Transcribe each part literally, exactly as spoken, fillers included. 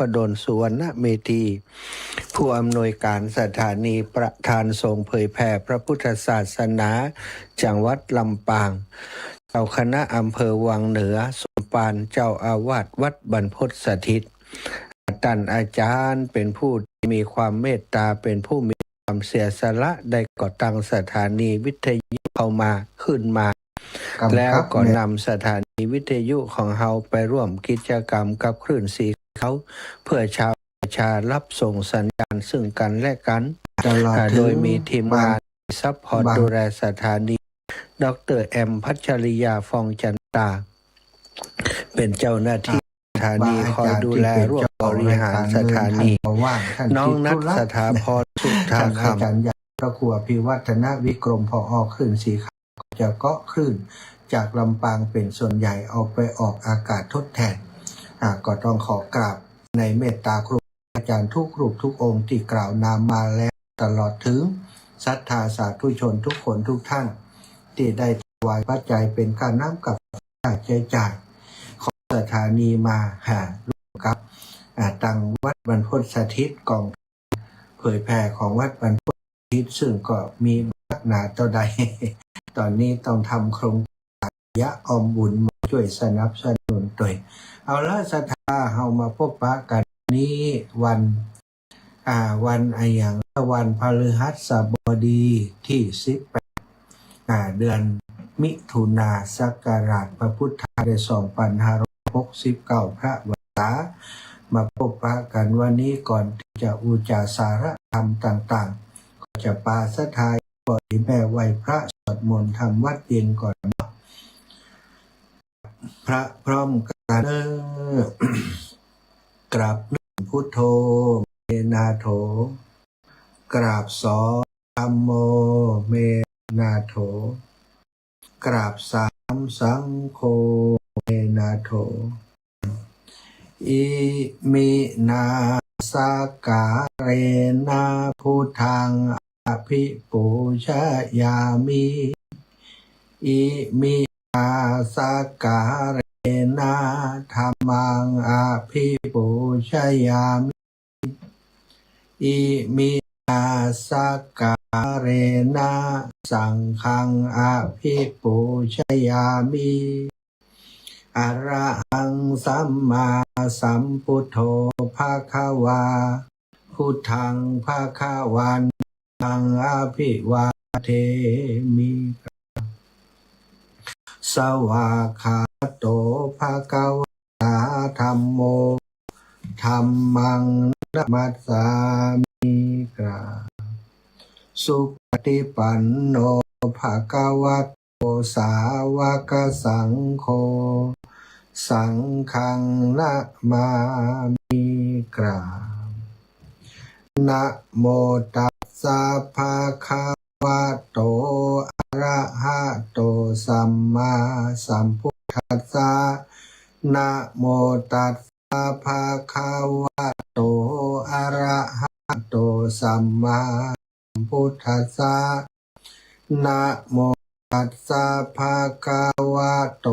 ประดล สุวรรณเมธี ผู้อำนวยการสถานี ประธานสงฆ์เผยแผ่พระพุทธศาสนา จังหวัดลำปาง เจ้าคณะอำเภอวังเหนือ สมภาร เจ้าอาวาสวัดบรรพตสถิต ต้านอาจารย์เป๋นผู้ตี้มีความเมตต๋า เป๋นผู้มีความเสียสละ ได้ก่อตั้งสถานีวิทยุเข้ามา ขึ้นมา แล้วก็นำสถานีวิทยุของเฮาไปร่วมกิจกรรมกับคลื่นสีขาว เพื่อชาวประชาฮับส่งสัญญาณซึ่งกั๋นและกั๋น ตลอด อ่า เถิง โดยมีทีมงานซัพพอร์ต บาง ดูแลสถานี ด็อกเตอร์แอม พัชริยา ฟองจันตา เป๋นเจ้าหน้าตี้ สถานีคอยดูแลร่วมบริหารสถานี น้องนัทสถาพร สุธาคำ อาจารย์ใหญ่พระครูอภิวัฒนวิกรม ผอ.คลื่นสีขาว ก็จะเกาะคลื่นจากลำปางเป๋นส่วนใหญ่ เอาไปออกอากาศทดแทน อ่า ก็ต้องขอกราบในเมตตาครูอาจารย์ทุกรูปทุกองค์ตี้กล่าวนามมาแล้ว ตลอดเถิงศรัทธาสาธุชนทุกคนทุกท่าน ตี้ได้ถวายปัจจัยเป๋นค่าน้ำกับค่าใจ๊จ่ายของสถานีมา หาร่วมกับ อ่า ตังวัดบรรพตสถิต ก๋องเผยแผ่ของวัดบรรพตสถิต ซึ่งก็มีนักหนาเต้าใด ต๋อนนี้ต้องทำโครงการยะออมบุญมาจ้วยสนับสนุนตวย เอาละ ศรัทธา เฮามาปบปะกั๋นนี้วัน อ่า วันอะหยัง วันพฤหัสบดีตี้สิบแปด อ่า เดือนมิถุนา ศักราชพระพุทธศักราชสองปันห้าร้อยหกสิบเก้า พระวรรษา มาปบปะกั๋นวันนี้ ก่อนตี้จะอู้จ๋าสาระธรรมต่างๆ ก็จะปาศรัทธา ก่อนตี้แม่ไหว้พระสวดมนต์ทำวัตรเย็นก่อนเนาะ พระพร้อมกั๋นเน่อ กราบหนึ่ง พุทโธ เม นาโถ กราบสอง ธัมโม เม นาโถ กราบสาม สังโฆ เม นาโถ อิมินา สักการะนะ พุทธัง อภิปูชยามิ อิมินา สักการะนะ ธัมมัง อภิปูชยามิ อิมินา สักการะนะ สังฆัง อภิปูชยามิ อะระหัง สัมมาสัมพุทโธ ภะคะวา พุทธัง ภะคะวันตัง อภิวาเทมิ สวากขาโต ภะคะวะตา ธัมโม ธัมมัง นะมัสสามิ กราบ สุปฏิปันโน ภะคะวะโต สาวกสังโฆ สังฆัง นะมามิ กราบ นะโมตัสสะ ภะคะวะโต อะระหะโต สัมมาสัมพุทธัสสะ นะโมตัสสะ ภะคะวะโต อะระหะโต สัมมาสัมพุทธัสสะ นะโมตัสสะ ภะคะวะโต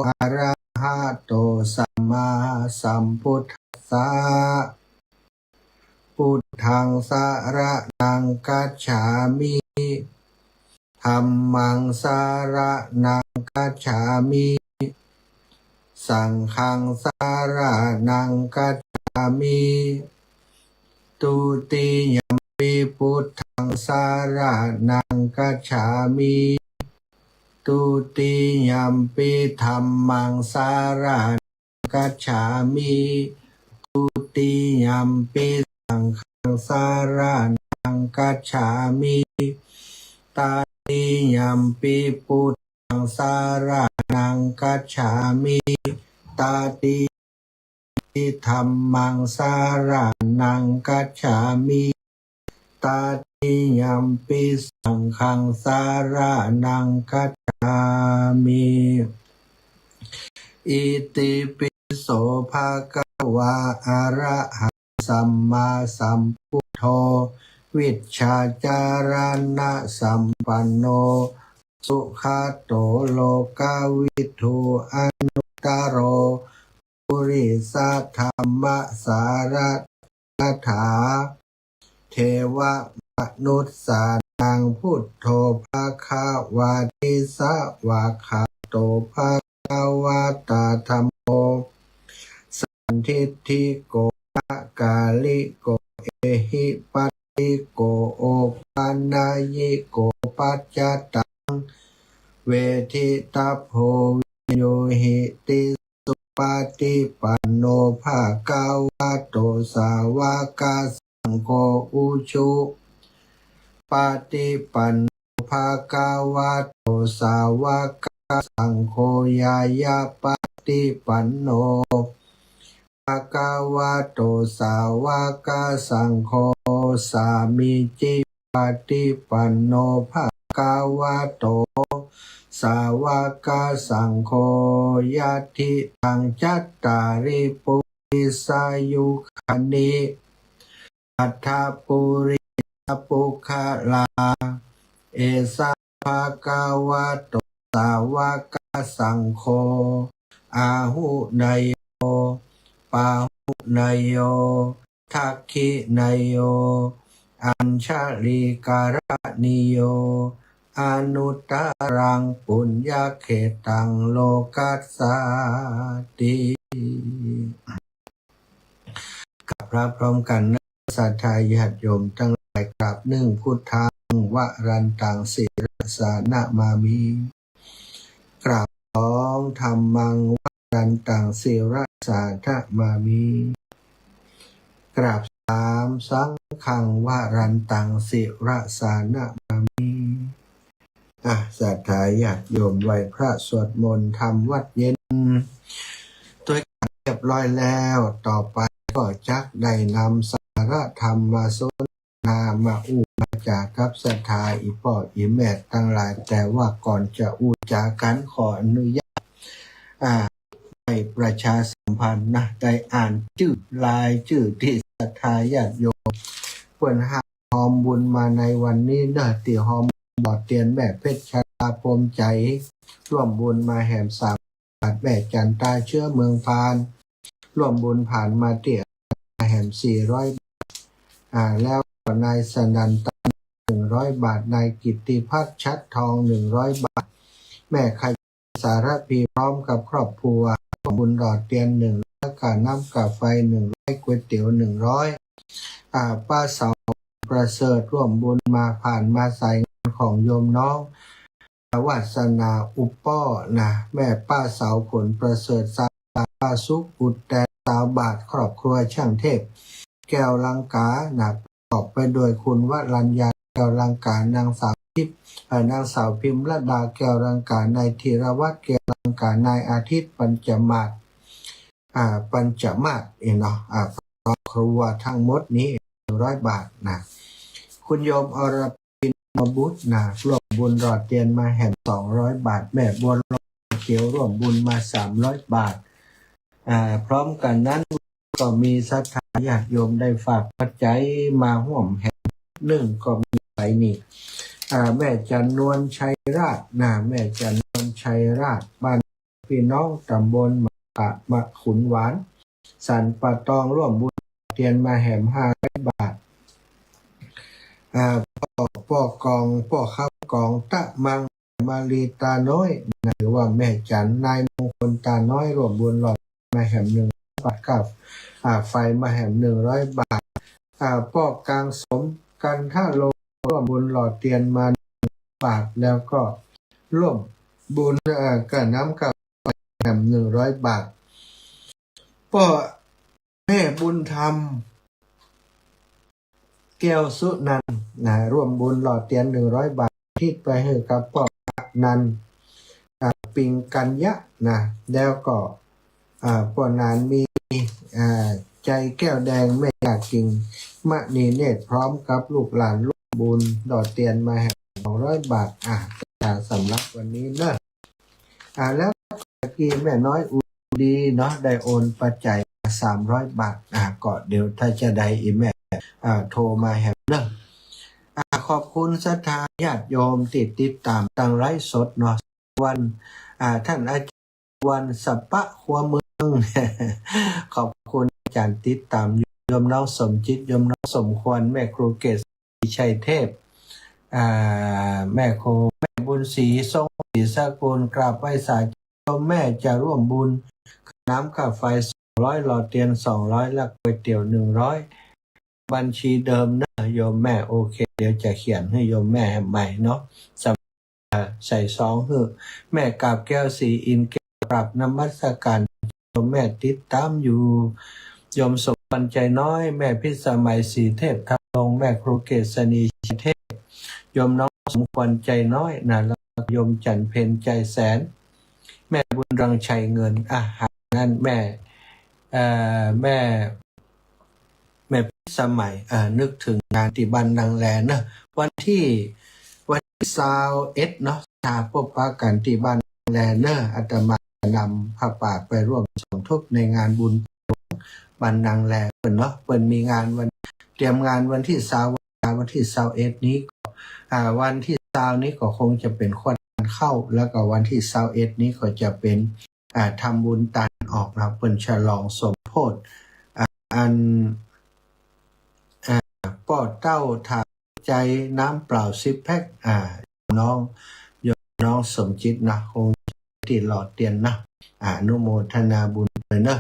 อะระหะโต สัมมาสัมพุทธัสสะ พุทธัง สะระณัง คัจฉามิ ธัมมัง สะระณัง คัจฉามิ สังฆัง สะระณัง คัจฉามิ ทุติยัมปิ พุทธัง สะระณัง คัจฉามิ ทุติยัมปิ ธัมมัง สะระณัง คัจฉามิ ทุติยัมปิ สังฆัง สะระณัง คัจฉามิ ตติยัมปิ พุทธัง สะระณัง คัจฉามิ ตติ ธัมมัง สะระณัง คัจฉามิ ตติยัมปิ สังฆัง สะระณัง คัจฉามิ อิติปิโส ภะคะวะ อะระหัง สัมมาสัมพุทโธ วิชชาจารณะสัมปันโน สุขะโต โลกะวิทู อนุตตะโร ปุ ริสะธัมมะสารณะถา เทวะมนุสสานัง พุทโธภะคะวา ติสสะวะคะโต ภะคะวะตา ธัมโม สันทิฏฐิโก อะกาลิโก เอหิปัสสิโก โอปันญิโก ปัจจตัง เวทิตัพโพ วิญญูหิติ สุปฏิปันโน ภะคะวะโต สาวกสังโฆ อุจุปฏิปันโน ภะคะวะโต สาวกสังโฆ ญาญาปฏิปันโน ภะคะวะโต สาวกสังโฆ สามีจิปฏิปันโน ภะคะวะโต สาวกสังโฆ ยัตถิตัง จัตตาริ ปุริสายุคานิ อัฏฐปุริสปุคคลา เอสะ ภะคะวะโต สาวกสังโฆ อาหุเนโย ปาหุเนโย ทักขิเนโย อัญชลีกรณีโย อนุตตรัง ปุญญเขตตัง โลกัสสาติ กราบพระพร้อมกั๋นนะ ศรัทธาญาติโยมตังหลาย กราบ หนึ่ง พุทธัง วรันตัง ศิรสา นะมามิ กราบ สอง ธัมมัง วรันตัง ศิรสา นะมามิ กราบ สาม สังฆัง วรันตัง ศิรสา นะมามิ อ่ะ ศรัทธาญาติโยมไหว้พระสวดมนต์ทำวัตรเย็น ตวยกั๋นเรียบร้อยแล้ว ต่อไปก็จักได้นำสาระธรรมมาสนทนา มาอู้มาจ๋ากับศรัทธาอี่ป้ออี่แม่ตังหลาย แต่ว่าก่อนจะอู้จ๋ากั๋น ขออนุญาต อ่า ได้ประชาสัมพันธ์นะ ได้อ่านจื้อรายจื้อตี้ศรัทธาญาติโยมเปิ้นฮับฮอมบุญมาในวันนี้เนาะ ตี้ฮอมบุญหล่อเตียนแม่เพชรชลา พรหมใจ๋ ร่วมบุญมาแหม สาม บาท แม่จันตา เชื้อเมืองพาน ร่วมบุญผ่านมาตี้มาแหม สี่ร้อย บาท อ่า แล้วก็นายสนั่น ตัน หนึ่งร้อย บาท นายกิตติพัฒน์ ชัดทอง หนึ่งร้อย บาท แม่ขยัน สารภี พร้อมกับครอบครัว ร่วมบุญหล่อเตียน หนึ่งร้อย ค่าน้ำค่าไฟ หนึ่งร้อย ก๋วยเตี๋ยว หนึ่งร้อย อ่า ป้าเสา ประเสริฐ ร่วมบุญมา ผ่านมาสายงานของโยมน้อง วาสนา อุปป้อนะ แม่ป้าเสา ผลประเสริฐ สา ป้าสุข อุดแตน ซาวบาท ครอบครัวช่างเทพ แก้วลังกานะ ประกอบไปด้วยคุณวรัญญา แก้วลังกา นางสาวทิพย์ เอ่อ นางสาวพิมรดา แก้วลังกา นายธีรวัฒน์ แก้วลังกา นายอาทิตย์ ปัญจมาศ อ่า ปัญจมาศ เองเนาะ อ่า ครอบครัวทั้งหมดนี้ หนึ่งร้อย บาทนะ คุณโยมอรพิน มาบุตรนะ ร่วมบุญหล่อเตียนมาแหม สองร้อย บาท แม่บัวลอย เขียว ร่วมบุญมา สามร้อย บาท อ่า พร้อมกั๋นนั้นก็มีศรัทธาญาติโยมได้ฝากปัจจัยมาฮ่วมแหม นึ่งก็มีไปนี่ อ่า แม่จันนวลชัยราชนะ แม่จันนวลชัยราช บ้านพี่น้องตำบลหมากปะ หมากขุนหวาน สันป่าตอง ร่วมบุญเตียนมาแหม ห้าร้อย บาท อ่า ป้อ ป้อกอง ป้อคำกอง ตะมัง มาลีตาน้อย หรือว่าแม่จัน นายมงคลตาน้อย ร่วมบุญหล่อมาแหม หนึ่งร้อย บาท ครับ อ่า ไฟมาแหม หนึ่งร้อย บาท อ่า ป้อกลางสม กันทะโล ร่วมบุญหล่อเตียนมา หนึ่งร้อย บาท แล้วก็ร่วมบุญ เอ่อ กับน้ำกับไฟแหม หนึ่งร้อย บาท ป้อ แม่บุญธรรม แก้วสุนันท์นะ ร่วมบุญหล่อเตียน หนึ่งร้อย บาท อุทิศไปหื้อกับป้อนันท์ อ่า ปิงกัญญะนะ แล้วก็ อ่า ป้อนานมี อ่า ใจแก้วแดง แม่ย่ากิ่งมณีเนตร พร้อมกับลูกหลานร่วมบุญหล่อเตียนมาแหม สองร้อย บาท อ่า สำหรับวันนี้เนาะ อ่า แล้วตะกี้แม่น้อยอุดีเนาะ ได้โอนปัจจัยมา สามร้อย บาท อ่า ก็เดี๋ยวถ้าจะได้อี่แม่ อ่า โทรมาแหมเนาะ อ่า ขอบคุณศรัทธาญาติโยมตี้ติดต๋ามตางไลฟ์สดเนาะ วัน อ่า ต้านอาจารย์วันสัปปะ ครัวเมือง ขอบคุณอาจารย์ติดต๋ามอยู่ โยมน้องสมจิต โยมน้องสมควร แม่ครูเกษรี ชัยเทพ อ่า แม่ครู แม่บุญศรี ทรงศรีสกุล กราบไหว้สาธุ โยมแม่จะร่วมบุญ ค่าน้ำค่าไฟ สองร้อย หล่อเตียน สองร้อย และก๋วยเตี๋ยว หนึ่งร้อย บัญชีเดิมเนาะโยมแม่ โอเค เดี๋ยวจะเขียนหื้อโยมแม่ใหม่เนาะ สำ ใส่ซองหื้อ แม่กาบแก้ว ศรีอินทร์แก้ว กราบนมัสการโยมแม่ ติดต๋ามอยู่ โยมสมควร ใจน้อย แม่พิสมัย ศรีเทพธรรมรงค์ แม่ครูเกษรี ชัยเทพ โยมน้องสมควร ใจน้อยนะ แล้วก็โยมจันทร์เพ็ญ ใจแสน แม่บุญเรือง ชัยเงิน อ่ะ หากนั้นแม่ เอ่อ แม่ แม่พิสมัย อ่า นึกเถิงงานตี้บ้านนางแลเนาะ วันตี้ วันตี้ซาวเอ็ดเนาะ ศรัทธา ปะกั๋นตี้บ้านนางแลเนาะ อาตมาจะนำผ้าป่าไปร่วมสมทบในงานบุญบ้านนางแลเปิ้นเนาะ เปิ้นมีงานวัน เตรียมงานวันตี้ซาว วันตี้ซาวเอ็ดนี้ก็ อ่า วันตี้ซาวนี้ก็คงจะเป๋นครัวตานข้าว แล้วก็วันตี้ซาวเอ็ดนี้ก็จะเป๋น อ่า ทำบุญตานออกนะ เปิ้นฉลองสมโภช อ่า อัน อ่า ป้อเต้าถามใจน้ำเปล่าสิบแพ็ค อ่า น้อง โยมน้องสมจิตนะ คงตี้หล่อเตียนนะ อนุโมทนาบุญเลยเนาะ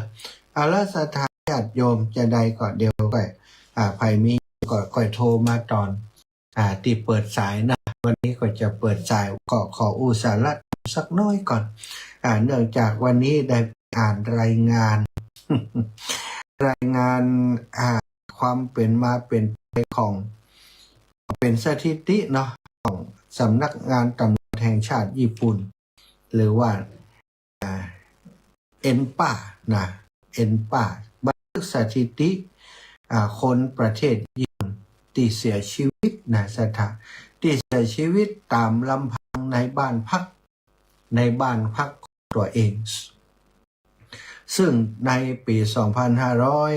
เอาละ ศรัทธาญาติโยม จะใดก็เดี๋ยวก่อย อ่า ใผมีก็ก่อยโทรมาต๋อน อ่า ตี้เปิดสายนะ วันนี้ก็จะเปิดสาย ก็ขออู้สาระสักน้อยก่อน อ่า เนื่องจากวันนี้ได้อ่านรายงาน รายงาน อ่า ความเป๋นมาเป๋นไปของ เป๋นสถิติเนาะ ของสำนักงานตำรวจแห่งชาติญี่ปุ่น หรือว่า อ่า เอ็นป้านะ เอ็นป้า บันทึกสถิติ อ่า คนประเทศญี่ปุ่นตี้เสียชีวิตนะ ศรัทธา ตี้เสียชีวิตต๋ามลำพังในบ้านพัก ในบ้านพักของตั๋วเอง ซึ่งในปี๋สองพันห้าร้อย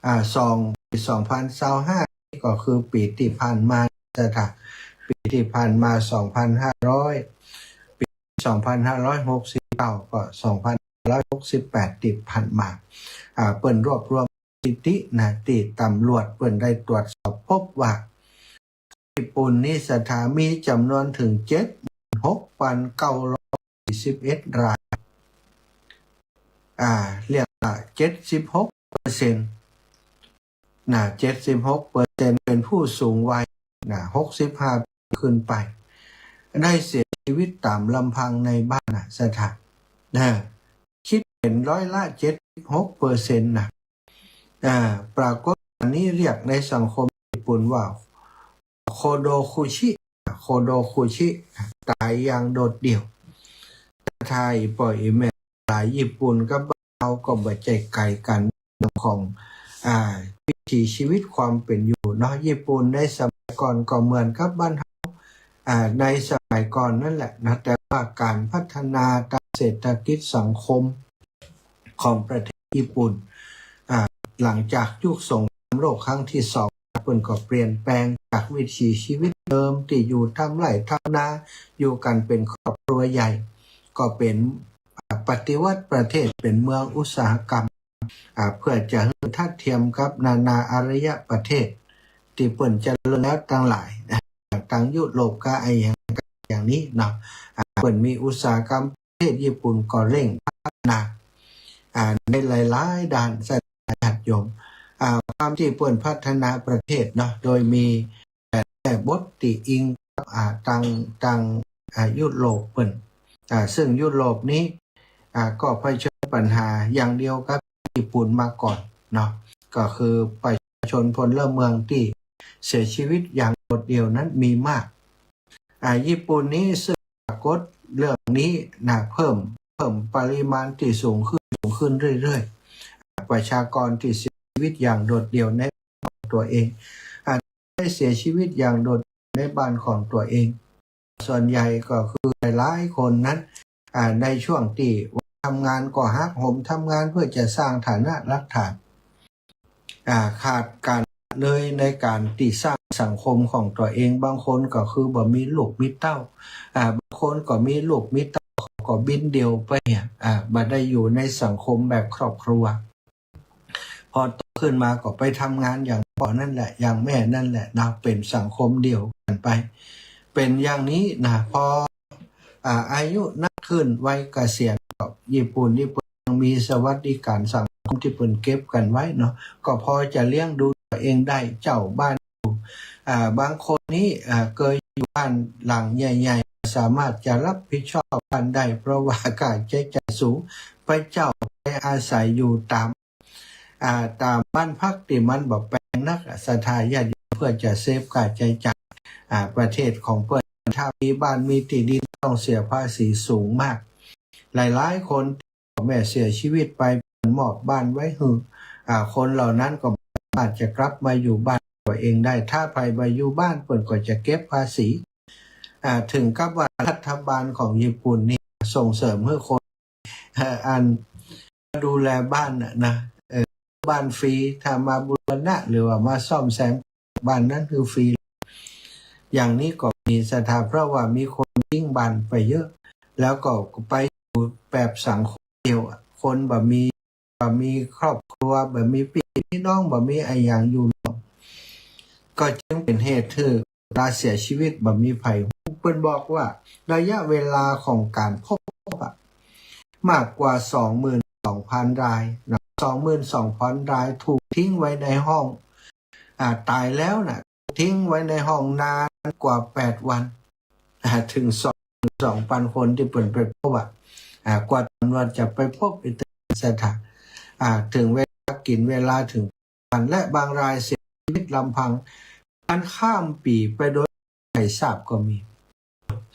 อ่า สอง ปี๋สองพันซาวห้า นี่ก็คือปี๋ตี้ผ่านมา ศรัทธา ปี๋ตี้ผ่านมา สองพันห้าร้อย ปี๋สองพันห้าร้อยหกสิบเก้า ก็ สองพันห้าร้อยหกสิบแปด ตี้ผ่านมา อ่า เปิ้นรวบรวมสถิตินะ ตี้ตำรวจเปิ้นได้ตรวจสอบพบว่า ญี่ปุ่นนี้ ศรัทธา มีจ๋ำนวนเถิง เจ็ดหมื่นหกพันเก้าร้อยสี่สิบเอ็ด ราย อ่า เรียกว่า เจ็ดสิบหกเปอร์เซ็นต์ นะ เจ็ดสิบหกเปอร์เซ็นต์ เป๋นผู้สูงวัย นะ หกสิบห้าปีขึ้นไป ได้เสียชีวิตต๋ามลำพังในบ้านนะ ศรัทธา นะ กึ๊ดเป๋นร้อยละเจ็ดสิบหกเปอร์เซ็นต์นะ อ่า ปรากฏอันนี้เรียกในสังคมญี่ปุ่นว่า โคโดคุชิ โคโดคุชิ ต๋ายอย่างโดดเดี่ยว ถ้าอี่ป้ออี่แม่หลาย ญี่ปุ่นกับบ้านเฮาก็บ่ใจ้ไก๋กั๋น เรื่องของ อ่า วิถีชีวิตความเป๋นอยู่เนาะ ญี่ปุ่นในสมัยก่อนก็เหมือนกับบ้านเฮา อ่า ในสมัยก่อนนั่นแหละนะ แต่ว่าก๋านพัฒนาตางเศรษฐกิจสังคมของประเทศญี่ปุ่น อ่า หลังจากยุคสงครามโลกครั้งตี้สอง เปิ้นก็เปลี่ยนแปลงจากวิถีชีวิตเดิมตี้อยู่ทำไร่ทำนา อยู่กั๋นเป๋นครอบครัวใหญ่ ก็เป๋น อ่า ปฏิวัติประเทศเป๋นเมืองอุตสาหกรรม อ่า เพื่อจะหื้อทัดเทียมกับนานาอารยประเทศ ตี้เปิ้นเจริญแล้วตังหลาย อ่า ตางยุโรปกาอะหยัง อย่างนี้เนาะ อ่า เปิ้นมีอุตสาหกรรม ประเทศญี่ปุ่นก็เร่งพัฒนา อ่า ในหลายๆ ด้าน ศรัทธาญาติโยม อ่า ความตี้เปิ้นพัฒนาประเทศเนาะ โดยมี อ่า แม่บทตี้อิงกับ อ่า ตาง ตาง อ่า ยุโรปเปิ้น อ่า ซึ่งยุโรปนี้ อ่า ก็เผชิญปัญหาอย่างเดียวกับญี่ปุ่นมาก่อนเนาะ ก็คือประชาชนพลเมืองตี้เสียชีวิตอย่างโดดเดี่ยวนั้นมีมาก อ่า ญี่ปุ่นนี้ซึ่งปรากฏเรื่องนี้นะ เพิ่ม เพิ่มปริมาณตี้สูงขึ้น สูงขึ้นเรื่อยๆ อ่า ประชากรตี้เสียชีวิตอย่างโดดเดี่ยวในบ้านของตั๋วเอง อ่า ได้เสียชีวิตอย่างโดดเดี่ยวในบ้านของตั๋วเอง ส่วนใหญ่ก็คือหลายๆ คนนั้น อ่า ในช่วงตี้ทำงานก็หักโหมทำงานเพื่อจะสร้างฐานะรากฐาน อ่า ขาดก๋านละเลยในก๋านตี้สร้างสังคมของตั๋วเอง บางคนก็คือบ่มีลูกมีเต้า อ่า บางคนก็มีลูกมีเต้า เขาก็ ก็บินเดี่ยวไปเนี่ย อ่า บ่ได้อยู่ในสังคมแบบครอบครัว พอโตขึ้นมาก็ไปทำงานอย่างพ่อนั่นแหละ อย่างแม่นั่นแหละนะ เป๋นสังคมเดี่ยวกั๋นไป เป๋นอย่างนี้นะ พอ อ่า อายุนักขึ้น วัยเกษียณ ก็ญี่ปุ่นนี่เปิ้นยังมีสวัสดิการสังคมตี้เปิ้นเก็บกั๋นไว้เนาะ ก็พอจะเลี้ยงดูตั๋วเองได้ เจ้าบ้านอยู่ อ่า บางคนนี่ อ่า เกยอยู่บ้านหลังใหญ่ๆ สามารถจะรับผิดชอบบ้านได้ เพราะว่าค่าใจ๊จ่ายสูง ไปเจ้าไปอาศัยอยู่ต๋าม อ่า ต๋ามบ้านพักตี้มันบ่แปงนักอะ ศรัทธาญาติโยม เปื้อจะเซฟค่าใจ๊จ่าย อ่า ประเทศของเปิ้น ถ้ามีบ้านมีตี้ดินต้องเสียภาษีสูงมาก หลายๆ คน พ่อแม่เสียชีวิตไป เปิ้นมอบบ้านไว้หื้อ อ่า คนเหล่านั้นก็บ่สามารถจะกลับมาอยู่บ้านตั๋วเองได้ ถ้าใผบ่อยู่บ้านเปิ้นก็จะเก็บภาษี อ่า ถึงกับว่ารัฐบาลของญี่ปุ่นนี่ส่งเสริมหื้อคน เอ่อ อันดูแลบ้านน่ะนะ เออ บ้านฟรี ถ้ามาบูรณะหรือว่ามาซ่อมแซมบ้านนั้นคือฟรี อย่างนี้ก็มี ศรัทธา เพราะว่ามีคนทิ้งบ้านไปเยอะ แล้วก็ไปอยู่แบบสังคมเดี่ยวอะ คนบ่มี บ่มีครอบครัว บ่มีปี้มีน้อง บ่มีอะหยังอยู่ร่วม ก็จึงเป๋นเหตุหื้อ เวลาเสียชีวิตบ่มีใผฮู้ เปิ้นบอกว่าระยะเวลาของก๋านพบศพอะ มากกว่าสองหมื่นสองพันรายนะ สองหมื่นสองพันรายถูกทิ้งไว้ในห้อง อ่า ต๋ายแล้วนะ ถูกทิ้งไว้ในห้องนานกว่าแปดวัน อ่า เถิงสองหมื่นสองพันคนตี้เปิ้นไปพบอะ อ่า กว่าต๋ำรวจจะไปพบ อิตาลี ศรัทธา อ่า เถิงเวลากิ๋นเวลาเถิง และบางรายเสียชีวิตลำพัง มันข้ามปี๋ไปโดยใผทราบก็มี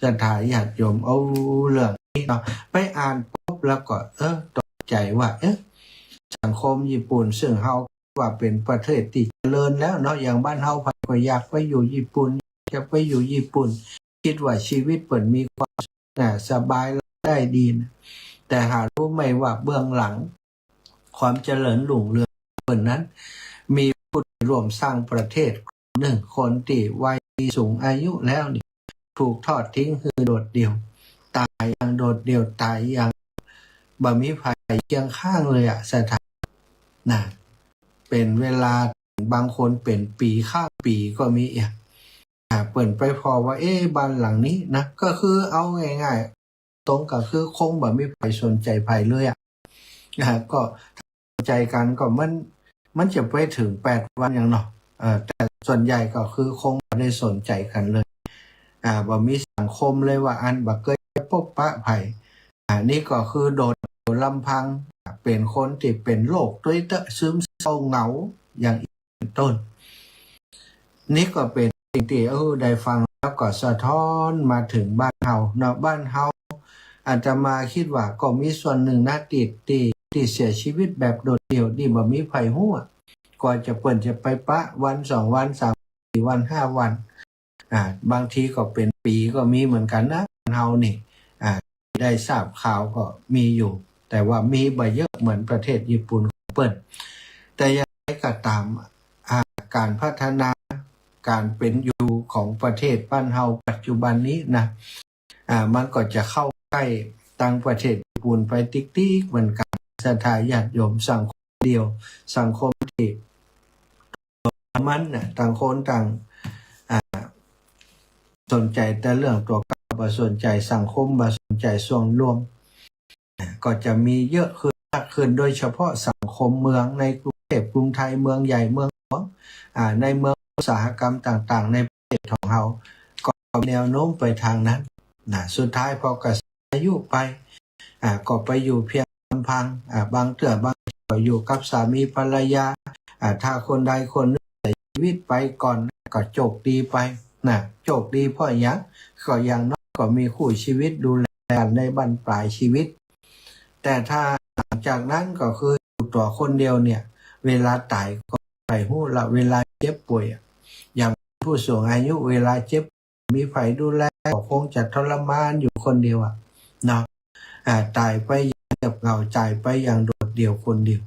ศรัทธาญาติโยม เอาเรื่องนี้เนาะ ไปอ่านปุ๊บแล้วก็ เออ ตกใจ๋ว่า เอ๊ะ สังคมญี่ปุ่น ซึ่งเฮาว่าเป๋นประเทศตี้เจริญแล้วเนาะ อย่างบ้านเฮาใผก็อยากไปอยู่ญี่ปุ่น จะไปอยู่ญี่ปุ่น กึ๊ดว่าชีวิตเปิ้นมีความสุขนะ สบาย รายได้ดีนะ แต่หารู้ไหมว่าเบื้องหลัง ความเจริญรุ่งเรืองเปิ้นนั้น มีผู้ร่วมสร้างประเทศกลุ่มหนึ่ง คนตี้วัยสูงอายุแล้วนี่ ถูกทอดทิ้งหื้อโดดเดี่ยว ต๋ายอย่างโดดเดี่ยว ต๋ายอย่างบ่มีใผเคียงข้างเลยอะ ศรัทธา นะ เป๋นเวลา บางคนเป๋นปี๋ ข้ามปี๋ก็มีอะ อ่า เปิ้นไปผ่อว่า เอ๊ะ บ้านหลังนี้นะ ก็คือเอาง่ายๆ ตรงก็คือคงบ่มีใผสนใจ๋ใผเลยอะ อ่า ก็สนใจ๋กั๋นก็มัน มันจะไปเถิงแปดวันหยังเนาะ เอ่อ แต่ส่วนใหญ่ก็คือคงบ่ได้สนใจ๋กั๋นเลย อ่า บ่มีสังคมเลยว่าอั้น บ่เกยไปพบปะใผ อ่า นี่ก็คือโดดเดี่ยวลำพัง เป๋นคนตี้เป๋นโรคโตยเต๊อะ ซึมเศร้าเหงา อย่างอี้เป๋นต้น นี่ก็เป๋นสิ่งตี้ เออ ได้ฟังแล้วก็สะท้อนมาเถิงบ้านเฮาเนาะ บ้านเฮา อาตมาคิดว่าก็มีส่วนหนึ่งนะ ตี้ ตี้ ตี้เสียชีวิตแบบโดดเดี่ยว ตี้บ่มีใผฮู้อะ กว่าจะเปิ้นจะไปปะ วันสองวัน สาม สี่วัน ห้าวัน อ่า บางทีก็เป๋นปี๋ก็มีเหมือนกั๋นนะ บ้านเฮานี่ อ่า ได้ทราบข่าวก็มีอยู่ แต่ว่ามีบ่เยอะเหมือนประเทศญี่ปุ่นของเปิ้น แต่อย่างไรก็ต๋าม อ่า ก๋านพัฒนา ก๋านเป๋นอยู่ของประเทศบ้านเฮาปัจจุบันนี้นะ อ่า มันก็จะเข้าใก้ตังประเทศญี่ปุ่นไปติ๊กๆ เหมือนกั๋น ศรัทธาญาติโยม สังคมเดี่ยว สังคมตี้ มันน่ะ ต่างคนต่าง อ่า สนใจ๋แต่เรื่องตั๋วเก่า บ่สนใจ๋สังคม บ่สนใจ๋ส่วนรวม อ่า ก็จะมีเยอะขึ้น มากขึ้น โดยเฉพาะสังคมเมืองในกรุงเทพฯ กรุงไทย เมืองใหญ่ เมืองหลวง อ่า ในเมืองอุตสาหกรรมต่างๆ ในประเทศของเฮา ก็แนวโน้มไปตางนั้น นะ สุดท้ายพอเกษียณอายุไป อ่า ก็ไปอยู่เพียงลำพัง อ่า บางเตื้อบางทีก็อยู่กับสามีภรรยา อ่า ถ้าคนใดคนหนึ่งเสียชีวิตไปก่อนก็โชคดีไป นะ โชคดีเพราะหยัง ก็อย่างน้อยก็มีคู่ชีวิตดูแลกั๋นในบั้นปลายชีวิต แต่ถ้าหลังจากนั้นก็คืออยู่ตั๋วคนเดียวเนี่ย เวลาต๋ายก็ใผฮู้ละ เวลาเจ็บป่วยอะ อย่างผู้สูงอายุเวลาเจ็บ มีใผดูแล ก็คงจะทรมานอยู่คนเดียวอะ เนาะ อ่า ต๋ายไปอย่างเงียบเหงา ต๋ายไปอย่างโดดเดี่ยวคนเดียว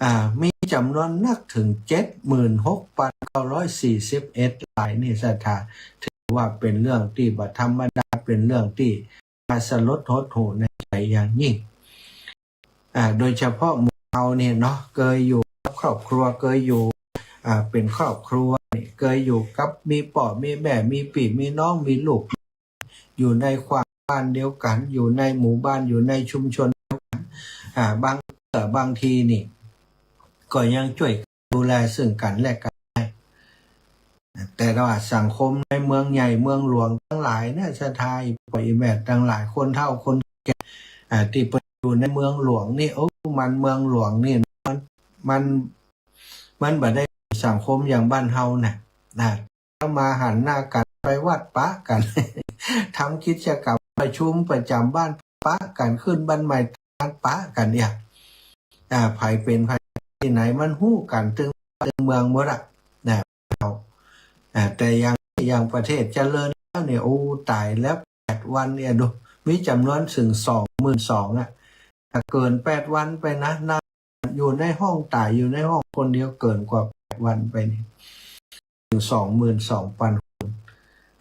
อ่า มีจ๋ำนวนนักเถิงเจ็ดหมื่นหกพันเก้าร้อยสี่สิบเอ็ดรายนี่ ศรัทธา ถือว่าเป๋นเรื่องตี้บ่ธรรมดา เป๋นเรื่องตี้ าสลดหดหู่ในใจ๋อย่างยิ่ง อ่า โดยเฉพาะหมู่เฮาเนี่ยเนาะ เกยอยู่กับครอบครัว เกยอยู่ อ่า เป๋นครอบครัวเนี่ย เกยอยู่กับมีป้อมีแม่ มีปี้มีน้อง มีลูก อยู่ในขว้างบ้านเดียวกั๋น อยู่ในหมู่บ้าน อยู่ในชุมชนเดียวกั๋น อ่า บางเตื้อบางทีนี่ ก็ยังจ้วยกั๋นดูแลซึ่งกั๋นและกั๋นได้ แต่ว่าสังคมในเมืองใหญ่เมืองหลวงตังหลายเนี่ย ศรัทธาอีป้ออีแม่ตังหลาย คนเฒ่าคนแก่ อ่า ตี้เปิ้นอยู่ในเมืองหลวงนี่ โอ้ มันเมืองหลวงนี่ มัน มัน มันบ่ได้สังคมอย่างบ้านเฮาน่ะ นะ เฮามาหันหน้ากั๋น ไปวัดปะกั๋น ทำกิจกรรมประชุมประจ๋ำบ้านปะกั๋น ขึ้นบ้านใหม่บ้านปะกั๋นเนี่ย อ่า ใผเป๋นใผตี้ไหนมันฮู้กั๋นตึงตึงเมืองหมดอะ นะ เฮา อ่า แต่อย่าง อย่างประเทศเจริญแล้วเนี่ย โอ้ ต๋ายแล้ว แปดวันเนี่ยดู มีจ๋ำนวนเถิงสองหมื่นสองอะ อ่า เกิ๋นแปดวันไปนะ นะ อยู่ในห้องต๋าย อยู่ในห้องคนเดียวเกิ๋นกว่าแปดวันไปนี่ เถิงสองหมื่นสองปันคน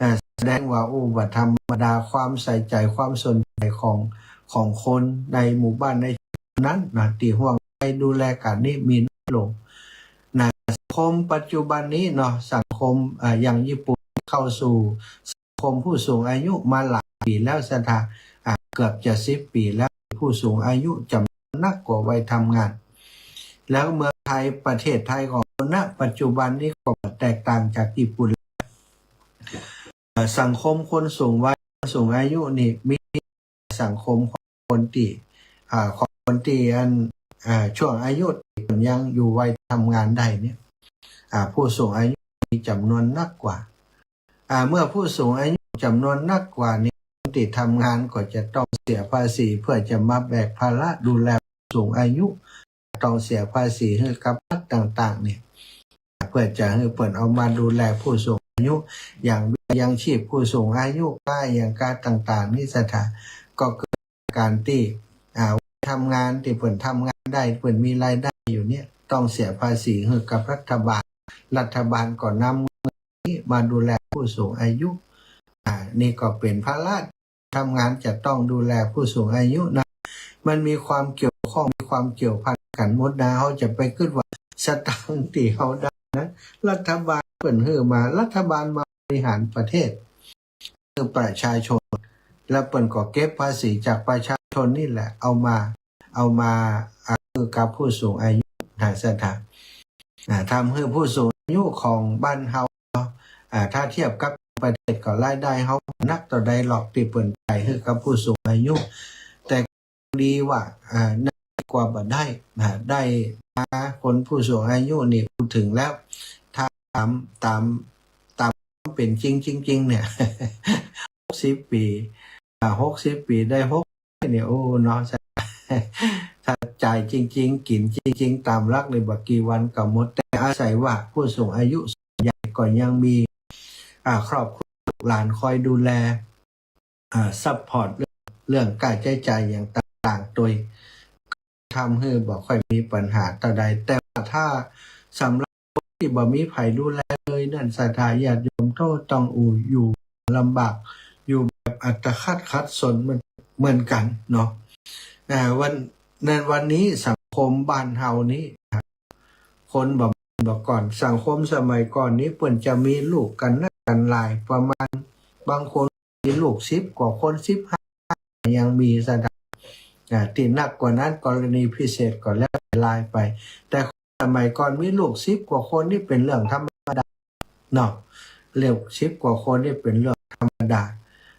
อ่า แสดงว่า โอ้ บ่ธรรมดา ความใส่ใจ๋ ความสนใจ๋ของ ของคนในหมู่บ้านในชุมชนนั้นนะ ตี้ห่วงใยดูแลกั๋นนี่มีน้อยลง นะ สังคมปัจจุบันนี้เนาะ สังคม อ่า อย่างญี่ปุ่นเข้าสู่สังคมผู้สูงอายุมาหลายปี๋แล้ว ศรัทธา อ่า เกือบจะสิบปี๋แล้ว ผู้สูงอายุจ๋ำนวนนักกว่าวัยทำงาน แล้วเมืองไทย ประเทศไทยของเฮา ณ ปัจจุบันนี้ก็แตกต่างจากญี่ปุ่น เอ่อ สังคมคนสูงวัย สูงอายุนี่มีสังคมของคนตี้ อ่า ของคนตี้อัน อ่า ช่วงอายุตี้เปิ้นยังอยู่วัยทำงานได้เนี่ย อ่า ผู้สูงอายุมีจ๋ำนวนนักกว่า อ่า เมื่อผู้สูงอายุจ๋ำนวนนักกว่านี่ ตี้ทำงานก็จะต้องเสียภาษีเพื่อจะมาแบกภาระดูแลผู้สูงอายุ ต้องเสียภาษีหื้อกับรัฐต่างๆ เนี่ย เพื่อจะหื้อเปิ้นเอามาดูแลผู้สูงอายุ อย่างเบี้ยยังชีพผู้สูงอายุ ค่าอะหยังกาต่างๆ นี่ ศรัทธา ก็เกิดก๋านตี้ อ่า ทำงานตี้เปิ้นทำงานได้ เปิ้นมีรายได้อยู่เนี่ย ต้องเสียภาษีหื้อกับรัฐบาล รัฐบาลก็นำเงินนี้มาดูแลผู้สูงอายุ อ่า นี่ก็เป๋นภาระ ทำงานจะต้องดูแลผู้สูงอายุนะ มันมีความเกี่ยวข้อง มีความเกี่ยวพันกั๋นหมดนะ เฮาจะไปกึ๊ดว่าสตางค์ตี้เฮาได้นั้น รัฐบาลเปิ้นหื้อมา รัฐบาลมาบริหารประเทศ หื้อประชาชน แล้วเปิ้นก็เก็บภาษีจากประชาชนนี่แหละ เอามา เอามา อ่า หื้อกับผู้สูงอายุนะ ศรัทธา อ่า ทำหื้อผู้สูงอายุของบ้านเฮาเนาะ อ่า ถ้าเทียบกับประเทศก็รายได้เฮานักเต้าใดหรอกตี้เปิ้นจ่ายหื้อกับผู้สูงอายุ แต่ดีว่า อ่า ได้กว่าบ่ได้ อ่า ได้มาคนผู้สูงอายุนี่อู้เถิงแล้ว ถ้าต๋าม ต๋าม ต๋ามความเป๋นจริงจริงๆ เนี่ย หกสิบปี๋ อ่า หกสิบปี๋ได้หก เนี่ย โอ้ เนาะ ถ้าจ่ายจริงๆ กิ๋นจริงๆ ต๋ามหลักนี่บ่กี่วันก็หมด แต่อาศัยว่าผู้สูงอายุส่วนใหญ่ก็ยังมี อ่า ครอบครัวลูกหลานคอยดูแล อ่า ซัพพอร์ตเรื่อง เรื่องค่าใจ๊จ่ายอย่างต่างๆ โดย ทำหื้อบ่ค่อยมีปัญหาเต้าใด แต่ว่าถ้าสำหรับคนตี้บ่มีใผดูแลเลยนั้น ศรัทธาญาติโยมโธ่ต้องอู้ อยู่ลำบาก อยู่แบบอัตคัดขัดสนเหมือน เหมือนกั๋นเนาะ อ่า วัน นั้นวันนี้สังคมบ้านเฮานี้ คนบ่ บ่ก่อน สังคมสมัยก่อนนี้เปิ้นจะมีลูกกั๋นนักกั๋นหลาย ประมาณ บางคน มีลูกสิบกว่าคน สิบห้า ยังมี ศรัทธา อ่า ตี้นักกว่านั้น กรณีพิเศษก็แล้วแต่รายไป แต่สมัยก่อนมีลูกสิบกว่าคนนี่เป๋นเรื่องธรรมดาเนาะ ลูกสิบกว่าคนนี่เป๋นเรื่องธรรมดา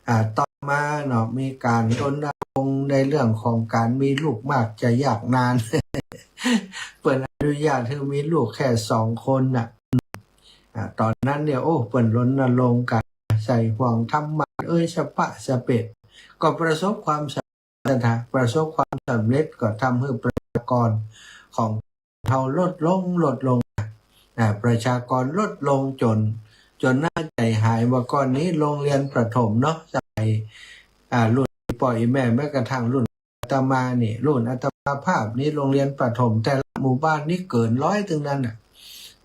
อ่า ต่อมาเนาะ มีก๋านรณรงค์ในเรื่องของก๋านมีลูกมากจะยากนาน เปิ้นอนุญาตหื้อมีลูกแค่สองคนน่ะ อ่า ต๋อนนั้นเนี่ย โอ้ เปิ้นรณรงค์กั๋น ใส่ห่วงทำหมันเอย สะปะสะเปะ ก็ประสบความสำเร็จนะ ประสบความสำเร็จ ก็ทำหื้อประชากรของเฮาลดลง ลดลง อ่า ประชากรลดลงจ๋น จ๋นน่าใจ๋หาย เมื่อก่อนนี้โรงเรียนประถมเนาะ สมัย อ่า รุ่นป้ออีแม่ แม้กระทั่งรุ่น อาตมานี่ รุ่นอาตมาภาพนี่ โรงเรียนประถมแต่ละหมู่บ้านนี่เกิ๋นร้อยตึงนั้นน่ะ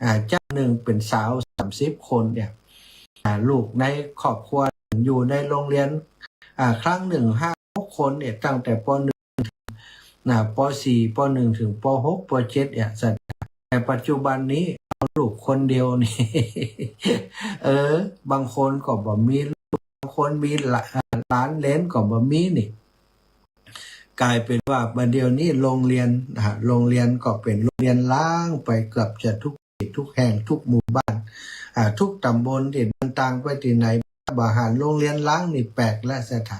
อ่า เจ้านึ่งเป๋นสาวสามสิบคนเนี่ย อ่า ลูกในครอบครัวนึ่งอยู่ในโรงเรียน อ่า ครั้งนึ่งห้าหกคนเนี่ย ตั้งแต่ ป.หนึ่ง นะ ป.สี่ ป.หนึ่ง เถิง ป.หก ป.เจ็ด เนี่ย แต่ปัจจุบันนี้เอาลูกคนเดียวนี่ เออ บางคนก็บ่มีลูก บางคนมีหลา- หลานเหลนก็บ่มีนี่ ก๋ายเป๋นว่าบ่าเดี่ยวนี้โฮงเรียน อ่า โฮงเรียนก็เป๋นโฮงเรียนร้างไปเกือบจะกู้ตี้กู้แห่งกู้หมู่บ้าน อ่า กู้ต๋ำบลตี้เดินตางไปตี้ไหน บ่หันโฮงเรียนร้างนี่แปลกแล้วเสียถา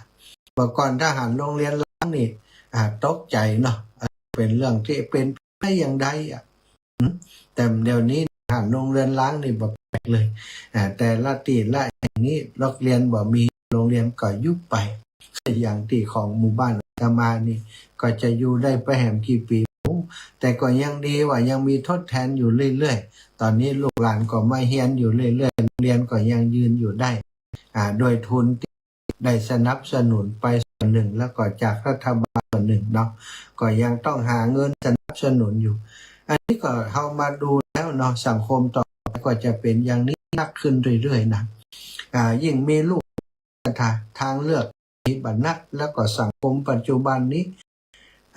เมื่อก่อนถ้าหันโฮงเรียนร้างนี่ อ่า ตกใจ๋เนาะ อ่า เป๋นเรื่องตี้เป๋นไปอย่างใดอะ อืม แต่เดี๋ยวนี้หันโฮงเรียนร้างนี่บ่แปลกเลย อ่า แต่ละตี้ละแห่งนี้นักเรียนบ่มี โฮงเรียนก็ยุบไป อย่างตี้ของหมู่บ้านอาตมานี่ ก็จะอยู่ได้ไปแหมกี่ปี๋ โอ้ แต่ก็ยังดีว่ายังมีทดแทนอยู่เรื่อยๆ ต๋อนนี้ลูกหลานก็มาเฮียนอยู่เรื่อยๆ โฮงเรียนก็ยังยืนอยู่ได้ อ่า โดยทุนตี้ได้สนับสนุนไปส่วนนึ่ง แล้วก็จากรัฐบาลส่วนนึ่งเนาะ ก็ยังต้องหาเงินสนับสนุนอยู่ อันนี้ก็เฮามาดูแล้วเนาะ สังคมต่อไปก็จะเป๋นอย่างนี้นักขึ้นเรื่อยๆ นะ อ่า ยิ่งมีลูก ทางเลือกมีบ่นัก แล้วก็สังคมปัจจุบันนี้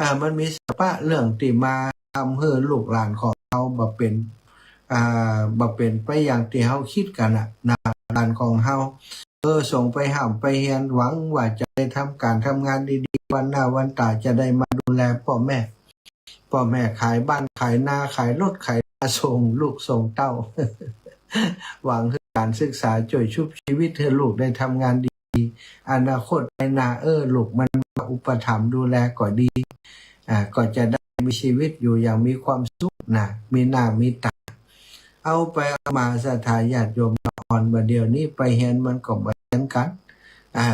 อ่า มันมีสภาพเรื่องตี้มาทำหื้อลูกหลานของเฮาบ่เป๋น อ่า บ่เป๋นไปอย่างตี้เฮากึ๊ดกั๋นน่ะนะ หลานของเฮา เออ ส่งไปฮ่ำไปเฮียน หวังว่าจะได้ทำก๋านทำงานดีๆ วันหน้าวันต๋าจะได้มาดูแลป้อแม่ ป้อแม่ขายบ้านขายนา ขายรถขายรา ส่งลูกส่งเต้า หวังหื้อก๋านศึกษาจ้วยชุบชีวิตหื้อลูกได้ทำงานดี อนาคตไปหน้า เออ ลูกมันมาอุปถัมภ์ดูแลก็ดี อ่า ก็จะได้มีชีวิตอยู่อย่างมีความสุขนะ มีหน้ามีต๋า เอาไปเอามาเสียถาญาติโยม อ่อนบ่าเดี่ยวนี้ไปเฮียนมันก็บ่เฮียนกั๋น อ่า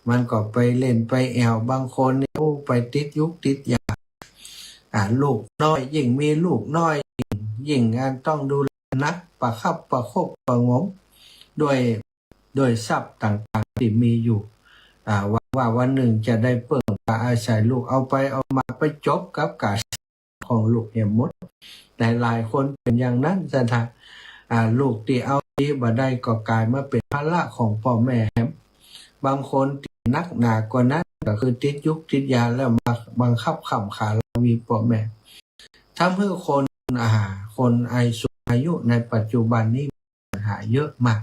มันก็ไปเล่นไปแอ่ว บางคนนี่ โอ้ ไปติดยุกติดยา อ่า ลูกน้อย ยิ่งมีลูกน้อย ยิ่ง ยิ่งอันต้องดูแลหนัก ประคับประคบประหงม ด้วย ด้วยทรัพย์ต่างๆ ตี้มีอยู่ อ่า หวังว่าวันนึ่งจะได้เปิ้งพาอาศัยลูก เอาไปเอามาไปจบกับก๋าน ของลูกแหมหมด หลายๆ คนเป๋นอย่างนั้นเสียถา อ่า ลูกตี้เอาดีบ่ได้ก็ก๋ายมาเป๋นภาระของป้อแม่แหม บางคนตี้หนักหนากว่านั้นก็คือติดยุกติดยาแล้วมาบังคับข่มขาราวีป้อแม่ ทำหื้อคน อ่า คนอายุ สูงอายุในปัจจุบันนี้ ปัญหาเยอะมาก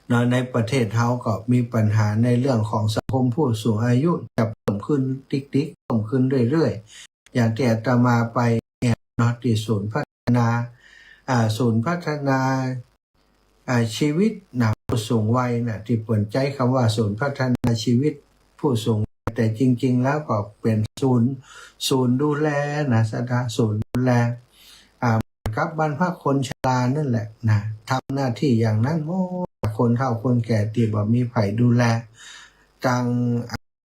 เนาะ ในประเทศเฮาก็มีปัญหาในเรื่องของสังคมผู้สูงอายุจะเพิ่มขึ้นติ๊กๆ เพิ่มขึ้นเรื่อยๆ อย่างตี้อาตมาไปเนี่ยเนาะ ตี้ศูนย์พัฒนา อ่า ศูนย์พัฒนา อ่า ชีวิตนะ ผู้สูงวัยนะ ตี้เปิ้นใจ๊กำว่าศูนย์พัฒนาชีวิตผู้สูงวัย แต่จริงๆ แล้วก็เป๋นศูนย์ ศูนย์ดูแลนะ เสียถา ศูนย์ดูแล อ่า เหมือนกับบรรพคนชรานั่นแหละนะ ทำหน้าตี้อย่างนั้นหมด คนเฒ่าคนแก่ตี้บ่มีใผดูแล ตาง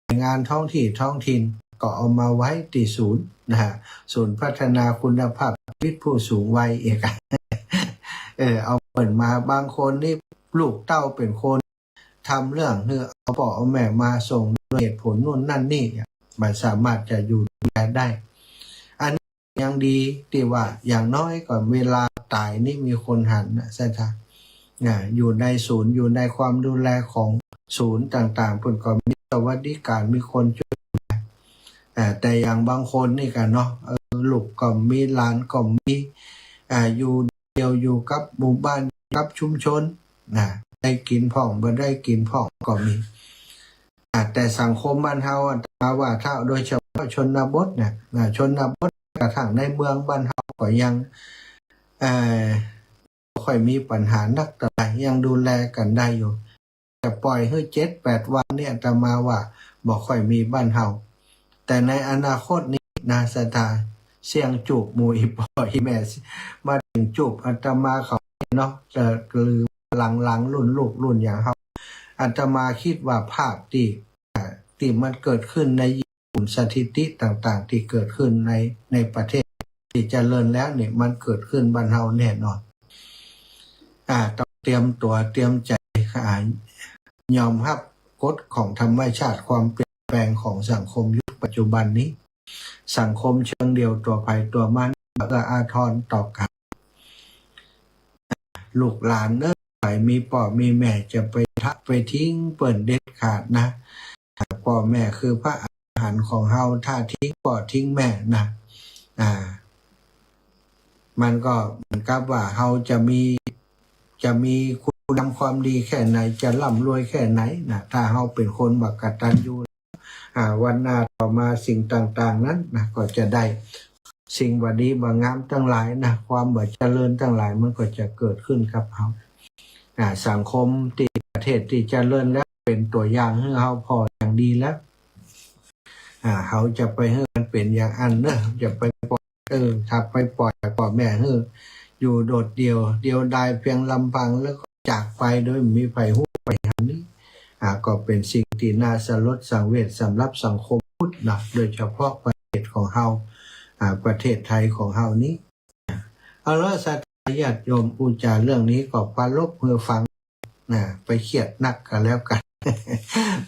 หน่วยงานท้องตี้ท้องถิ่นก็เอามาไว้ตี้ศูนย์นะฮะ ศูนย์พัฒนาคุณภาพชีวิตผู้สูงวัยเอก เออ เอาเปิ้นมา บางคนนี่ลูกเต้าเป๋นคนทำเรื่องหื้อ เอาป้อเอาแม่มาส่งด้วยเหตุผลนู่นนั่นนี่ มันสามารถจะอยู่ดูแลได้ อันนี้ยังดีตี้ว่าอย่างน้อยก็เวลาต๋ายนี่มีคนหันนะ เสียถา อ่า อยู่ในศูนย์ อยู่ในความดูแลของศูนย์ต่างๆ เปิ้นก็มีสวัสดิการ มีคนจ้วยดูแล อ่า แต่อย่างบางคนนี่ก็เนาะ เออ ลูกก็มี หลานก็มี อ่า อยู่เดี่ยว อยู่กับหมู่บ้าน กับชุมชนนะ ได้กิ๋นพ่อง บ่ได้กิ๋นพ่องก็มี อ่า แต่สังคมบ้านเฮา อาตมาว่าถ้าโดยเฉพาะชนบทนะ อ่า ชนบทกระทั่งในเมืองบ้านเฮาก็ยัง เอ่อ บ่ค่อยมีปัญหานักเต้าใด ยังดูแลกั๋นได้อยู่ จะป่อยหื้อเจ็ดแปดวันเนี่ย อาตมาว่าบ่ค่อยมีบ้านเฮา แต่ในอนาคตนี้นะ เสียถา เสี้ยงจูบหมู่อี่ป้ออี่แม่ มาเถิงจูบอาตมาเขาเนาะ จะ หรือหลังๆ รุ่นลูกรุ่นหยังเฮา อาตมากึ๊ดว่าภาพตี้ อ่า ตี้มันเกิดขึ้นใน สถิติต่างๆ ตี้เกิดขึ้นใน ในประเทศตี้เจริญแล้วนี่ มันเกิดขึ้นบ้านเฮาแน่นอน อ่า ต้องเตรียมตั๋วเตรียมใจ๋ อ่า ยอมฮับกฎของธรรมชาติความเปลี่ยนแปลงของสังคมยุคปัจจุบันนี้ สังคมเชิงเดี่ยวตั๋วใผตั๋วมัน บ่เอื้ออาทรต่อกั๋น ลูกหลานเอ้ย ยมีป้อมีแม่จะไปทะไปทิ้งเปิ้นเด็ดขาดนะ อ่า ป้อแม่คือพระอรหันต์ของเฮา ถ้าทิ้งป้อทิ้งแม่นะ อ่า มันก็เหมือนกับว่าเฮาจะมี จะมีคุณงามความดีแค่ไหน จะร่ำรวยแค่ไหนนะ ถ้าเฮาเป๋นคนบ่กตัญญู อ่า วันหน้าต่อมาสิ่งต่างๆ นั้นนะ ก็จะได้สิ่งบ่ดีบ่งามตังหลายนะ ความบ่เจริญตังหลายมันก็จะเกิดขึ้นกับเฮา อ่า สังคมตี้ประเทศตี้เจริญแล้วเป๋นตั๋วอย่างหื้อเฮาผ่ออย่างดีแล้ว อ่า เฮาจะไปหื้อมันเป๋นอย่างอั้นเนาะ จะไปปล่อย เออ ถ้าไปปล่อยป้อแม่หื้ออยู่โดดเดี่ยว เดียวดายเพียงลำพัง แล้วก็จากไปโดยบ่มีใผฮู้ใผหันนี่ อ่า ก็เป๋นสิ่งตี้น่าสลดสังเวชสำหรับสังคมพุทธเนาะ โดยเฉพาะประเทศของเฮา อ่า ประเทศไทยของเฮานี้ เอาละ ศรัทธาญาติโยม อู้จ๋าเรื่องนี้ก็ปรารภหื้อฟัง นะ ไปเคียดนักก็แล้วกั๋น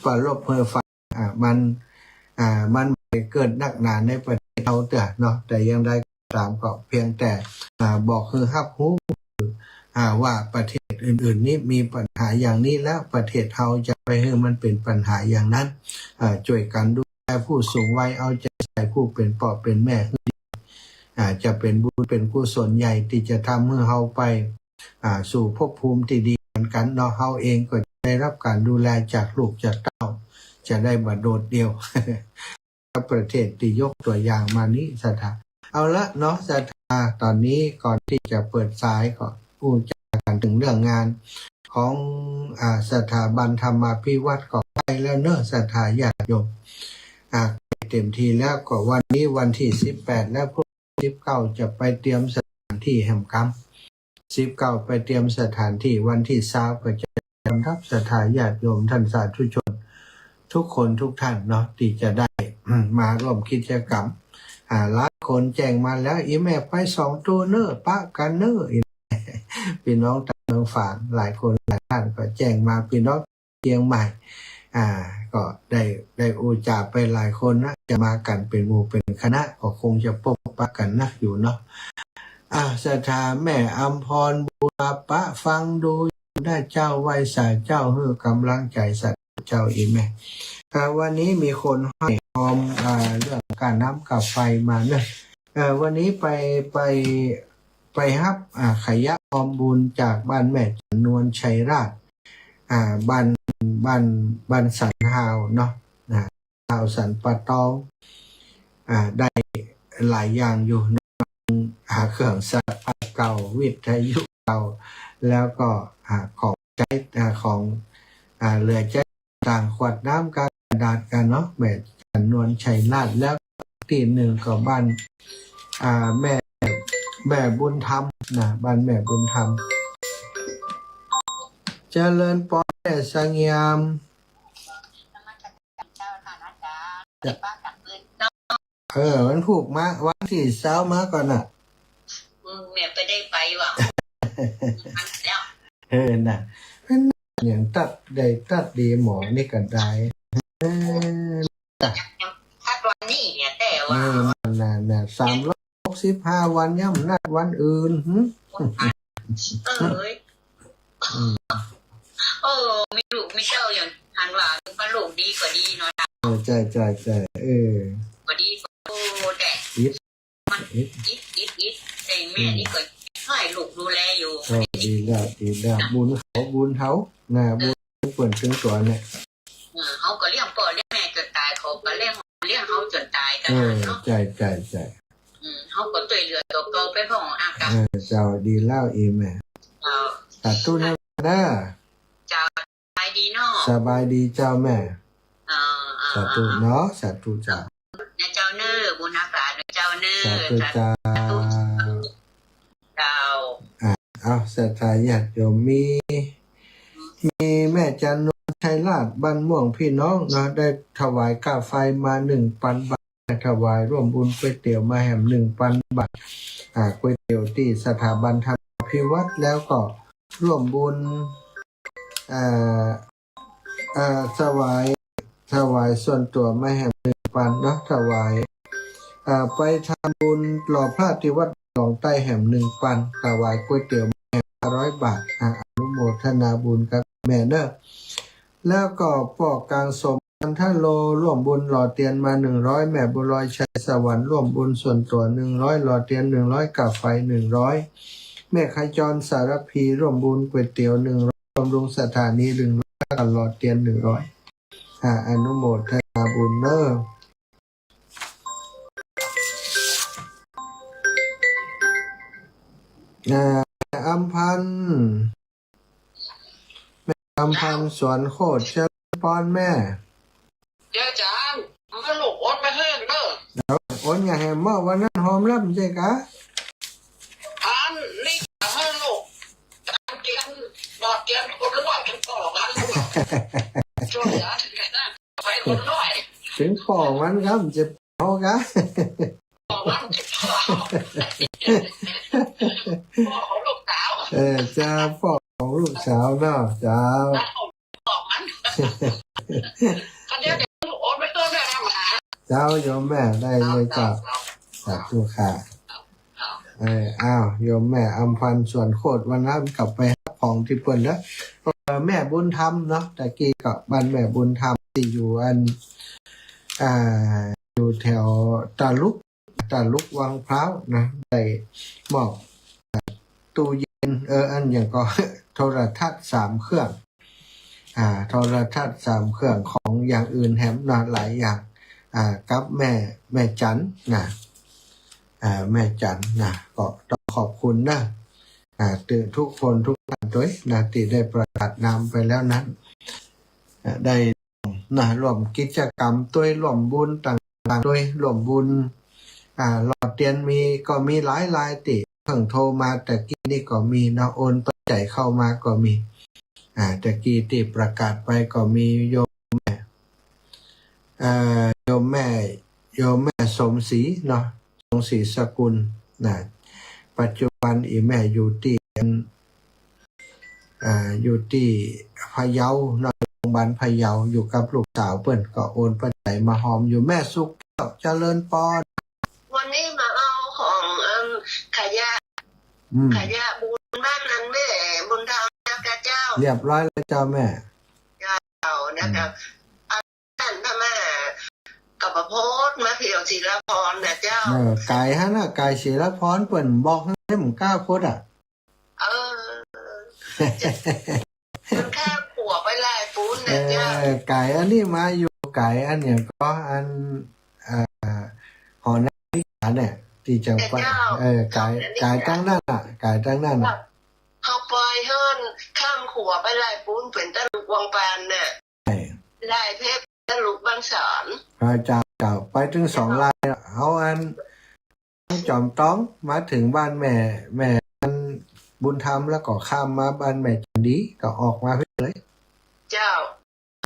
ปรารภหื้อฟัง อ่า มัน อ่า มันบ่ได้เกิดนักหนาในประเทศเฮาเตื้อเนาะ แต่อย่างใดก็ต๋าม ก็เพียงแต่ อ่า บอกหื้อฮับฮู้ อ่า ว่าประเทศอื่นๆ นี้มีปัญหาอย่างนี้แล้ว ประเทศเฮาจะไปหื้อมันเป๋นปัญหาอย่างนั้น อ่า จ้วยกั๋นดูแลผู้สูงวัย เอาใจ๋ใส่ผู้เป๋นป้อเป๋นแม่หื้อดี อ่า จะเป๋นบุญเป๋นกุศลใหญ่ตี้จะทำหื้อเฮาไป อ่า สู่ภพภูมิตี้ดีเหมือนกั๋นเนาะ เฮาเองก็จะได้ฮับก๋านดูแลจากลูกจากเต้า จะได้บ่โดดเดี่ยว กับประเทศตี้ยกตั๋วอย่างมานี้ ศรัทธา เอาละเนาะ ศรัทธา ต๋อนนี้ก่อนตี้จะเปิดสายก็อู้จ๋ากั๋นเถิงเรื่องงานของ อ่า สถาบันธรรมาภิวัตน์ก็ใกล้แล้วเนาะ ศรัทธาญาติโยม อ่า ใกล้เต๋มทีแล้ว ก็วันนี้วันตี้สิบแปดแล้ว พรุ่งนี้สิบเก้าจะไปเตรียมสถานตี้แหมกำ สิบเก้าไปเตรียมสถานตี้ วันตี้ซาวก็จะต้อนฮับศรัทธาญาติโยมต้านสาธุชนทุกคนทุกท่านเนาะ ตี้จะได้ มาร่วมกิจกรรม อ่า หลายคนแจ้งมาแล้ว อี่แม่ไปสองตู้เน้อ ปะกั๋นเน้อ อี่ ปี้น้องตางเมืองฝางหลายคนหลายต้านก็แจ้งมา ปี้น้องเจียงใหม่ อ่า ก็ได้ ได้อู้จ๋าไปหลายคนนะ จะมากั๋นเป๋นหมู่เป๋นคณะ ก็คงจะปะปนกั๋นนักอยู่เนาะ อ่า ศรัทธาแม่อำพร บุญมาปะฟังดูอยู่นะเจ้า ไหว้สาเจ้า หื้อกำลังใจ๋สาธุเจ้า อี่แม่ อ่า วันนี้มีคนห้อยฮอม อ่า เรื่องก้าน้ำก้าไฟมาเนาะ เอ่อ วันนี้ไป ไป ไปฮับ อ่า ขยะฮอมบุญจากบ้านแม่จันนวลชัยราช อ่า บ้าน บ้าน บ้านสันฮาวเนาะ อ่า ฮาวสันป่าตอง อ่า ได้หลายอย่างอยู่ อ่า เครื่องซักผ้าเก่า วิทยุเก่า แล้วก็ อ่า ของใจ๊ อ่า ของ อ่า เหลือใจ๊ต่าง ขวดน้ำกากระดาษกั๋นเนาะ แม่จันนวลชัยราช แล้วตี้นึ่งก็บ้าน อ่า แม่ แม่บุญธรรมนะ บ้านแม่บุญธรรม เจริญปอนแม่เสงี่ยม เออ วันพูกมา วันตี้ซาวมาก่อนน่ะ อืม แม่ไปได้ไปว่ะ แล้ว เออ น่ะ เป๋นอย่างตัดได้ตัดดีหมอนี่ก็ได้ เออ ตัดวันนี้เนี่ย แต่ เอ ว่า อ นั่นน่ะ น่ะ สามร้อยหกสิบห้าวัน ย่ำนัดวันอื่น หึ เอ้ย อืม เออ มีลูกมีเต้าอย่างหันว่า มันลูกดีก็ดีเนาะ เออ ใจ้ ใจ้ ใจ้ เออ ก็ดีก็ โอ้ แต่ อิด มัน อิด อิด อิด อิด ไอ้แม่นี่ก็ให้ลูกดูแลอยู่ เออ ดีแล้ว ดีแล้ว บุญเขา บุญเขา น่ะ บุญเปิ้นเถิงตั๋วเนี่ย เออ เขาก็เลี้ยงป้อเลี้ยงแม่จ๋นต๋าย เขาก็เลี้ยง เลี้ยงเขาจ๋นต๋ายกั๋น เออ เนาะ ใจ้ ใจ้ ใจ้ อืม เขาก็จ้วยเหลือตั๋วเก่าไปพ่อง อ่ะ กะ เออ เจ้า ดีแล้ว อี่แม่ เจ้า สาธุนะ เจ้า สบายดีเนาะ สบายดีเจ้าแม่ เออ เออ สาธุเนาะ สาธุเจ้า นะเจ้าเน้อ บุญฮักษานะเจ้าเน้อ สาธุเจ้า สาธุ เจ้า อ่ะ เอา ศรัทธาญาติโยม มี มีแม่จันนวลชัยราช บ้านม่วงพี่น้องเนาะ ได้ถวายก้าไฟมาหนึ่งปันบาท ถวายร่วมบุญก๋วยเตี๋ยวมาแหมหนึ่งปันบาท อ่า ก๋วยเตี๋ยวตี้สถาบันธรรมาภิวัตน์ แล้วก็ร่วมบุญ อ่า อ่า ถวาย ถวายส่วนตั๋วมาแหมหนึ่งปันเนาะ ถวาย อ่า ไปทำบุญหล่อพระตี้วัดหนองใต้แหมหนึ่งปัน ถวายก๋วยเตี๋ยวมาแหมห้าร้อยบาท อ่า อนุโม ทนาบุญกับแม่เนอะ แล้วก็ป้อกลางสม จันทโล ร่วมบุญหล่อเตียนมาหนึ่งร้อย แม่บัวลอย ชัยสวรรค์ ร่วมบุญส่วนตั๋วหนึ่งร้อย หล่อเตียนหนึ่งร้อย กาแฟหนึ่งร้อย แม่ขจร สารภี ร่วมบุญก๋วยเตี๋ยวหนึ่งร้อย บำรุงสถานีหนึ่งร้อย แล้วก็หล่อเตียนหนึ่งร้อย อ่า อนุโมทนาบุญเนอะ อ่า อำพันธ์ แม่อำพันธ์ สวนโคตร เจริญปอนแม่ เดี๋ยวจ๋า เอาลูกโอนไปหื้อเด้อ เดี๋ยวโอนอย่างแหมเมื่อวันนั้นหอมแล้วไม่ใช่กะ อันนี้จ๋าหื้อลูก จ๋าเตียน บอกเตียนคนละร้อยเป็นต่อกันลูก ช่วยจ๋าถึงได้นะ ไปคนละร้อย ถึงป้อมันครับ จะป้อกะ ป้อมันจะป้อ ป้อของลูกสาว เออ จ้า ป้อของลูกสาวเนาะ เจ้า ป้อมัน เขาเรียกเดี๋ยวลูกโอนไปต้นแม่ทำหา เจ้า โยมแม่ได้เลยเจ้า เจ้า เจ้า สาธุค่ะ เออ อ้าว โยมแม่อำพันธ์ สวนโคตร วันนั้นกลับไปหาของตี้เปิ้นแล้ว เออ แม่บุญธรรมเนาะ ตะกี้ก็บ้านแม่บุญธรรมตี้อยู่อัน อ่า อยู่แถวตาลุก ตาลุกวังพร้าวนะ ได้มอบ อ่า ตู้เย็น เออ อันอย่างก็ โทรทัศน์สามเครื่อง อ่า โทรทัศน์สามเครื่อง ของอย่างอื่นแหมเนาะ หลายอย่าง อ่า กับแม่ แม่จันนะ อ่า แม่จันนะ ก็ต้องขอบคุณนะ อ่า ตึงทุกคนทุกท่านตวยนะ ตี้ได้ประกาศนามไปแล้วนั้น อ่า ได้นะ ร่วมกิจกรรมตวย ร่วมบุญต่างๆตวย ร่วมบุญ อ่า หล่อเตียนมี ก็มีหลายๆ ตี้เพิ่งโทรมาตะกี้นี่ก็มีเนาะ โอนปัจจัยเข้ามาก็มี อ่า ตะกี้ตี้ประกาศไปก็มีโยมแม่ เอ่อ โยมแม่ โยมแม่สมศรีเนาะ สมศรีสกุลนะ ปัจจุบันอีแม่อยู่ตี้ อ่า อยู่ตี้พะเยาเนาะ โรงพยาบาลพะเยา อยู่กับลูกสาวเปิ้น ก็โอนปัจจัยมาหอมอยู่ แม่สุขแก้ว เจริญปอน วันนี้มาเอาของ อัน ขยะ อืม ขยะบุญบ้านอันแม่บุญธรรมนะเจ้า เรียบร้อยแล้วเจ้าแม่ เจ้านะเจ้า อืม อันนั้นถ้าแม่กับประโพสมาเที่ยวศิลปรนะเจ้า เออ ไก๋หั้นน่ะ ไก๋ศิลปร เปิ้นบอกหื้อ บ่กล้าโพสอ่ะ เออ มันข้ามขัวไปหลายปูนนะเจ้า เออ ไก๋อันนี้มาอยู่ ไก๋อันอย่างก็อัน อ่า หอนาฬิกาเนี่ย ตี้จังไป เจ้า เออ ไก๋ ไก๋ตังนั้นน่ะ ไก๋ตังนั้นน่ะ เขาปล่อยหื้อข้ามขัวไปหลายปูน เป๋นตะลุกวังปานน่ะ ใช่ ลายเพชร ตะลุกบางแสน อ่า เจ้า เจ้า ไปเถิงสองลายอ่ะ เอาอัน จอมตอง มาเถิงบ้านแม่ แม่บุญธรรม แล้วก็ข้ามมาบ้านแม่จันดี ก็ออกมาเลย เจ้า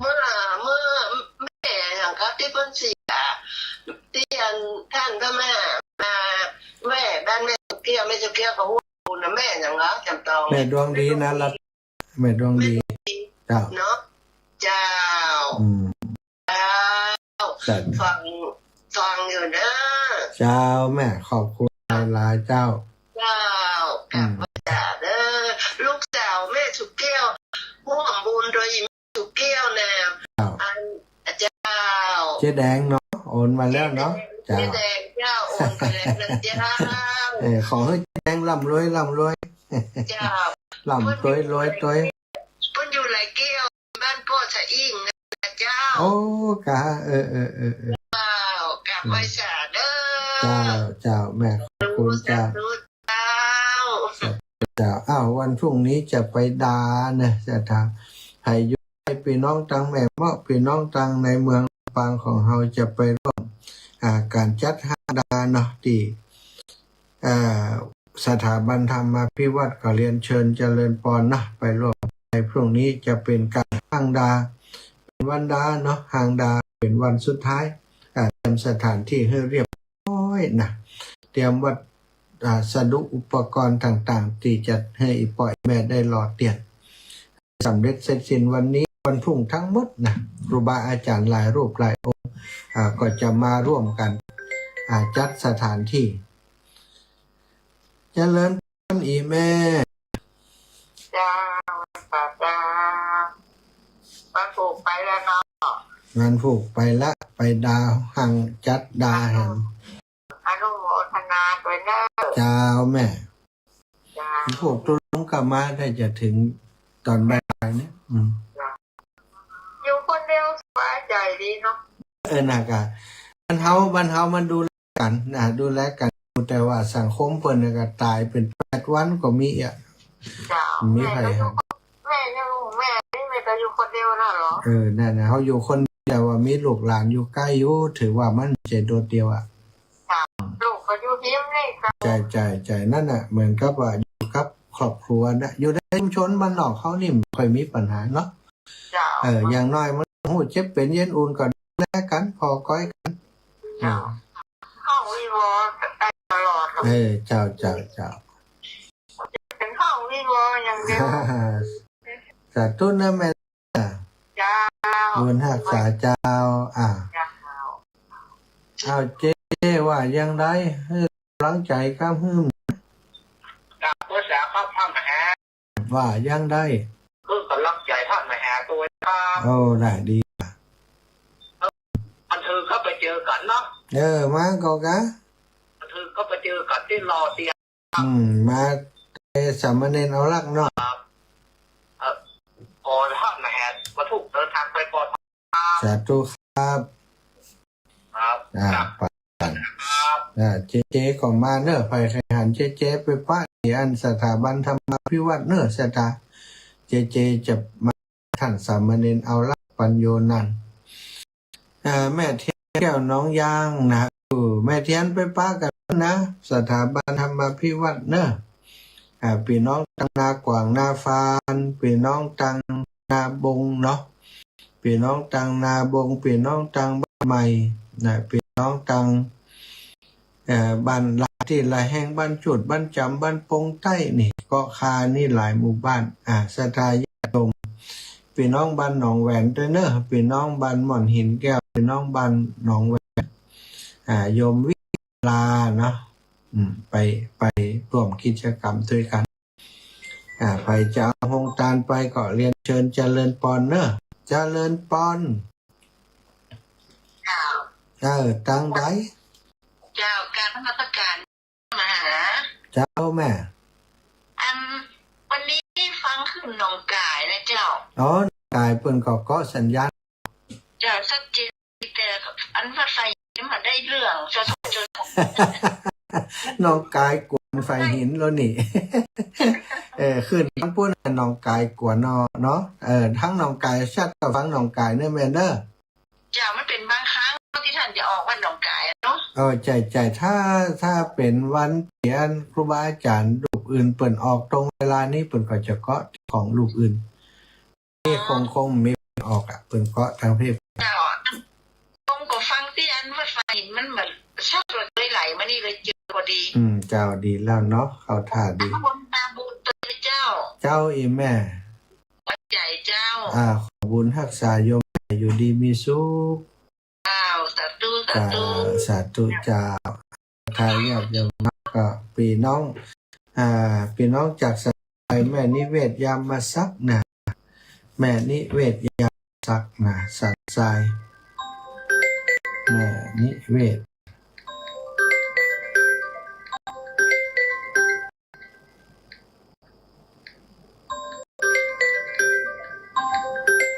เมื่อ เมื่อแม่อย่างก็ตี้เปิ้นเสีย ตี้อันท่านก็มา มาแว่บ้านแม่สุขแก้ว แม่สุขแก้วก็ฮู้นะ แม่อย่างก็จอมตอง แม่ดวงดีนะ รัตน์ แม่ดวงดี แม่ดวงดี เจ้า เนาะ เจ้า อืม เจ้า เจ้า ฟัง ฟังอยู่เด้อ เจ้า แม่ขอบคุณหลายๆ เจ้า เจ้า อืม กราบไหว้สาเด้อ ลูกสาวแม่สุขแก้ว ร่วมบุญโดยอีแม่สุขแก้วนะ เจ้า อัน เจ้า เจ๊แดงเนาะ โอนมาแล้วเนาะ เจ๊แดง เจ้า เจ๊แดง เจ้า โอนไปแล้วนะเจ้า เออ ขอหื้อเจ๊แดงร่ำรวย ร่ำรวย เจ้า ร่ำรวย รวยรวย เปิ้นอยู่หลายแก้ว บ้านป้อสะอิ่งนะเจ้า โอ้ กะ เออ เออ เออ เออ เจ้า กราบไหว้สาเด้อ เจ้า เจ้า แม่ขอบคุณเจ้า สาธุเจ้า เจ้า อ้าว วันพรุ่งนี้จะไปดานะ จะถาม ให้อยู่ให้ปี้น้องตังแม่เมาะ ปี้น้องตังในเมืองลำปางของเฮาจะไปร่วม อ่า ก๋านจัดห้างดาเนาะ ตี้ เอ่อ สถาบันธรรมาภิวัฒน์ ก็เรียนเชิญเจริญปอนนะ ไปร่วม ในพรุ่งนี้จะเป๋นก๋านห้างดา เป๋นวันดาเนาะ ห้างดา เป๋นวันสุดท้าย อ่า เตรียมสถานที่หื้อเรียบร้อยนะ เตรียมวัต อ่า สดุอุปกรณ์ต่างๆ ตี้จะหื้ออี่ป้ออี่แม่ได้หล่อเตียน สำเร็จเสร็จสิ้นวันนี้วันพรุ่งทั้งหมดนะ ครูบาอาจ๋ารย์หลายรูปหลายองค์ อ่า ก็จะมาร่วมกั๋น อ่า จัดสถานที่ เจริญปอนอี่แม่ เจ้า สา งานผูกไปละ ไปดาหั้งจัดดาแหม อนุโมทนาตวยเน่อ เจ้าแม่ เจ้า ผูกตกลงกั๋นมาได้จะเถิงต๋อนบ่ายเนี่ย อืม อยู่คนเดียวสบายใจ๋ดีเนาะ เออ น่ะกะ บ้านเฮา บ้านเฮามันดูแลกั๋นนะ ดูแลกั๋น แต่ว่าสังคมเปิ้นน่ะกะต๋ายเป๋นแปดวันก็มีอะ เจ้า มีใผ แม่ก็อยู่ แม่อยู่ แม่นี่แม่ก็อยู่คนเดียวน่ะเหรอ เออ นั่นน่ะ เฮาอยู่คนเดียว แต่ว่ามีลูกหลานอยู่ใก้อยู่ ถือว่ามันจะโดดเดี่ยวอะ เจ้า ลูกก็อยู่ฮิมนี่เจ้า ใจ้ ใจ้ ใจ้ นั่นน่ะ เหมือนกับว่าอยู่กับครอบครัวน่ะ อยู่ในชุมชนบ้านนอกเฮานี่บ่ค่อยมีปัญหาเนาะ เจ้า เออ อย่างน้อยมันฮู้เจ็บเป๋นเย็นอุ่นก็ดูแลกั๋น ผ่อก้อยกั๋น เจ้า อืม ฮ้องวีวอได้ตลอด เออ เจ้า เจ้า เจ้า เป๋นฮ้องวีวออย่างเดียว สาธุนะแม่ เจ้า บุญฮักษาเจ้า อ่า เจ้า เอาเจ๊ว่าอย่างใด หื้อกำลังใจ๋กับหื้อ กับภาษาครับ พระมหา ว่าอย่างใด หื้อกำลังใจ๋พระมหาตวยครับ โอ้ ได้ดี อันหื้อก็ไปเจอกั๋นเนาะ เออ มาก่อก๊ะ อันหื้อก็ไปเจอกั๋นตี้หล่อเตียน อืม มาแต่สามเณรเอาลักษณ์เนาะ ครับ เอ่อ ขอให้พระมหาวัตถุเดินทางไปปลอดภัยครับ สาธุครับ ครับ อ่า ครับ ไปกั๋น ครับ อ่า เจ๊ๆ ก็มาเน่อ ใผใค่หันเจ๊ๆ ไปปะตี้อันสถาบันธรรมาภิวัฒน์เน่อ ศรัทธา เจ๊ๆ จะมา ต้านสามเณรเอาลักษณ์ปัญโญนั้น อ่า แม่เทียนแก้วหนองยางนะ เออ แม่เทียนไปปะกั๋นนะ สถาบันธรรมาภิวัฒน์เน่อ อ่า ปี้น้องตังนากว่างนาฟาน ปี้น้องตังนาบงเนาะ ปี้น้องตังนาบง ปี้น้องตังบ้านใหม่นะ ปี้น้องตัง เอ่อ บ้านละตี้ละแห่ง บ้านจุด บ้านจ๋ำ บ้านปงใต้นี่ เกาะคานี่หลายหมู่บ้าน อ่า ศรัทธาญาติโยม ปี้น้องบ้านหนองแหวนตวยเน่อ ปี้น้องบ้านม่อนหินแก้ว ปี้น้องบ้านหนองแหวน อ่า โยมวิลาเนาะ อืม ไป ไปร่วมกิจกรรมตวยกั๋น อ่า ใผจะเอาฮงตานไปก็เรียนเจิญเจริญปอนเน่อ เจริญปอน เจ้า เออ ตังใด เจ้า กราบนมัสก๋านมหา เจ้าแม่ อัน วันนี้ฟังขึ้นหนองก๋ายนะเจ้า อ๋อ หนองก๋ายเปิ้นก็เกาะสัญญาณ เจ้า ชัดเจน แต่อันวัดไฟยังบ่ได้เรื่อง เจ้า เจ้า หนองก๋ายกวนไฟหินแล้วนี่ เออ ขึ้นตังปู๊นน่ะ หนองก๋ายกวนเนาะ เนาะ เออ ตังหนองก๋าย ชัดก็ฟังหนองก๋ายเน่อแม่เน่อ เจ้า มันเป๋นบางครั้งตี้ต้านจะออกวัดหนองก๋ายเนาะ เออ ใจ้ ใจ้ ถ้า ถ้าเป๋นวันตี้อันครูบาอาจ๋ารย์รูปอื่นเปิ้นออกตรงเวลานี้ เปิ้นก็จะเกาะของรูปอื่น นี่คง คงมีออกอะ เปิ้นเกาะตางเพศ เจ้า ผมก็ฟังตี้อันวัดไฟมันเหมือนชอบรถไหลมานี่เลยเจอพอดี อืม เจ้า ดีแล้วเนาะ เข้าท่าดี ข้างบนตาบุญตัวเจ้า เจ้าอีแม่ ขอบใจ๋เจ้า อ่า ขอบุญฮักษาโยม อยู่ดีมีสุข เจ้า สาธุ สาธุ สาธุเจ้า ทายาทโยมก็ปี้น้อง อ่า ปี้น้องจากสายแม่นิเวศยามมาสักนะ แม่นิเวศยามมาสักนะ สันทราย แม่นิเวศ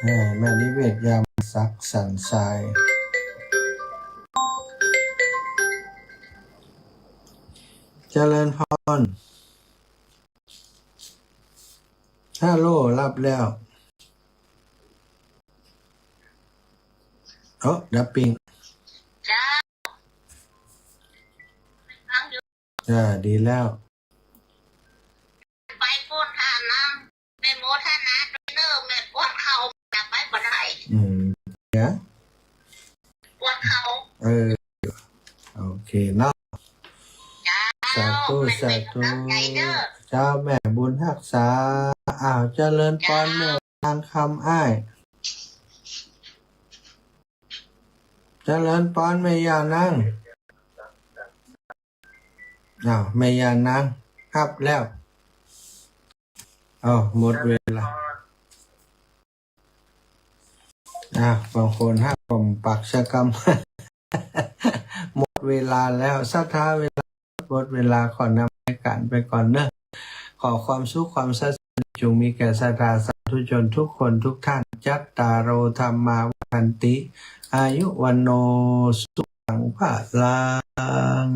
แม่ แม่นิเวศยามมาสัก สันทราย เจริญพร ฮัลโหล รับแล้ว โอ้ ดับปิ้ง เจ้า อ่า ดีแล้ว ไปปวดขานะ แม่โมทนาตวยเน่อ แม่ปวดเข่า จะไปบ่ได้ อืม เนี่ย ปวดเข่า เออ โอเคเนาะ เจ้า สาธุ แม่ สาธุ แม่กำลังใจ๋เน่อ เจ้า แม่บุญฮักษา อ้าว เจริญปอน เจ้า แม่นางคำอ้าย เจริญปอนแม่ย่านาง อ้าว แม่ย่านางฮับแล้ว อ้าว หมดเวลา อ้าว บางคนฮับ กล่อมปากชะกำ หมดเวลาแล้ว ศรัทธาเวลา หมดเวลา ขอนำรายการไปก่อนเนอะ ขอความสุขความสวัสดีจงมีแก่ศรัทธาสาธุชนทุกคนทุกท่าน จัตตาโร ธัมมา วัฑฒันติ อายุ วัณโณ สุขัง พะลัง